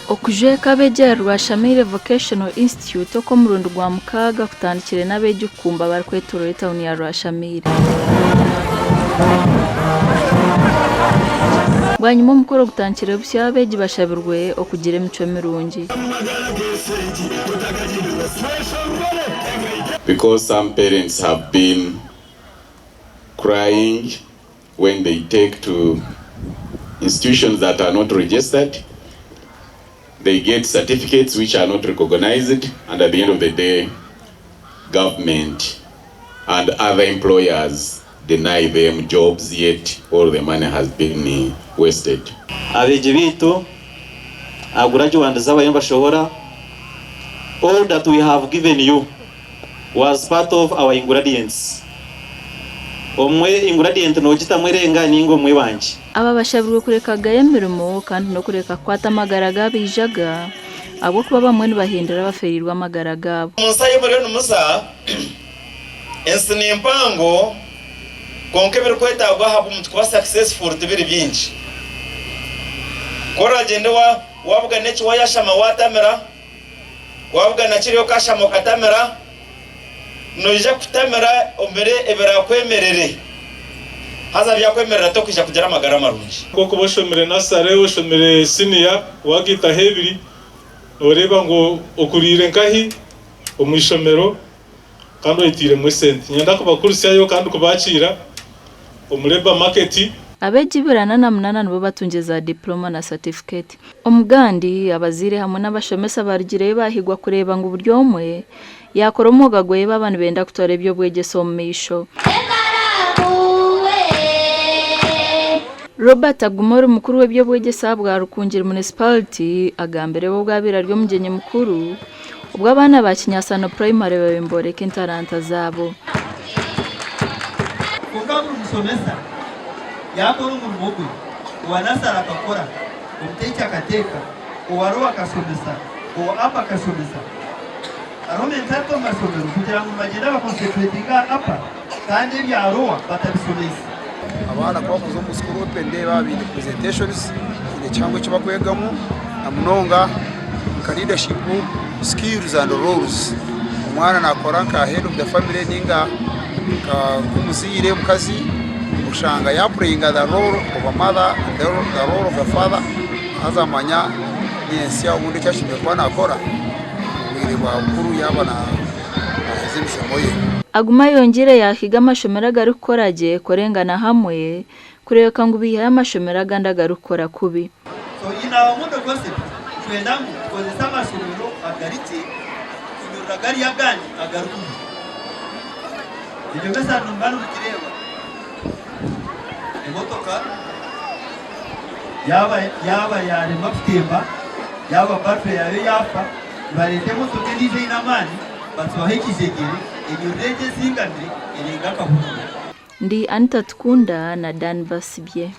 Okujweka abeegi ahari Rwashamaire Vocational Institute okw'omurundi gwa mukaaga kutandikire n'abeegi kukumba barikwetoorora etauni ya Rwashamaire. Bwanyima omukoro gutandikire busya abeegi bashabirwe okugira emicwe mirungi. Because some parents have been crying when they take to institutions that are not registered, they get certificates which are not recognized and at the end of the day government and other employers deny them jobs yet all the money has been wasted. Abeegi baitu aha gurajuwandizi abariyo nibashohora, all that we have given you was part of our ingradients. Omwe ingradient nogitamu erenga ninga omwe bangye. Aba bashabirwe kureka kugaya emirimo kandi n'okureka kukwata amagara g'abaijaga ahabw'okuba abamwe nibahindura abafeereirwe amagara gaabo. Omu nsi ahi muriyo nimuza, ensi ni mpango kwonka ebirikwetaagwa ahabw'omuntu kuba successful tibiri bingi. Ku oragyende wabugana eki wayashama watamira, Waabugana kiriya okashama okatamira, noija kutamira omire ebiraakwemerere. Haza byakwemerera tokwija kugira amagara marungi. Nk'okuba oshomire nasare, oshomire siniya, waagaitaho ebiri, nooreeba ngu okuriire nkahi omu ishomero kandi oitairemu esente. Niinyenda kubakuritsyayo kandi kubaakiira omu labour market. Abeegi 48 nibo batungire za diploma na certificate. Omugandi, abazaire hamwe n'abashomesa barugireyo baahigwa kureeba ngu buri omwe yaakora omwoga gwe baaba nibenda kutwara eby'obwegyese omu maisho. Robert Aguma ori mukuru w'eby'obwegyese ahabwa Rukungiri Municipality agambire ebi obu abaire ari omugyenyi mukuru obwo abaana ba Kinyasano Primary babaire nibooreka entaranta zaabo. Kwonka buri mushomesa yaakora omurimo gwe, owa nasare akakora, omuteeki akateeka, owa lowa akashomesa, owa apa akashomesa. Hariho mentality omu mashomero kugira ngu nibagyenda bakonseturetinga aha apa kandi ebya lowa batabishomeise. Abaana ku bakuza omu school open day baba baine presentations, baine ekihango eki bakwegamu na munonga nka leadership skills and roles. Omwana nakora nka head of the family ninga nk'omuzaire omukazi oshanga ya pureyinga the role of a mother, the role of a father haza amanya nyentsya obundi eki ashemereire kuba nakora omu bwire bwa bukuru yaaba naheza emishomo ye. Aguma ayongyire yaahiga amashomero agarikukora gye kurengana hamwe kureebeka ngu baihayo amashomero agandi agarikukora kubi. So in our model concept twenda ngu tukozese amashomero agari gye kunyurura gariya agandi agari kubi. Ebyo byona nimuba nimugireeba emotoka yaaba yaaba yarema kutemba yaaba battery yaayo yaafa nibareeta emotoka endiijo eine amaani batsibaho ekijegyere enyurura egyo ezingamire erenge akahururu. Ndi Anita Tukunda na Dan Basibye.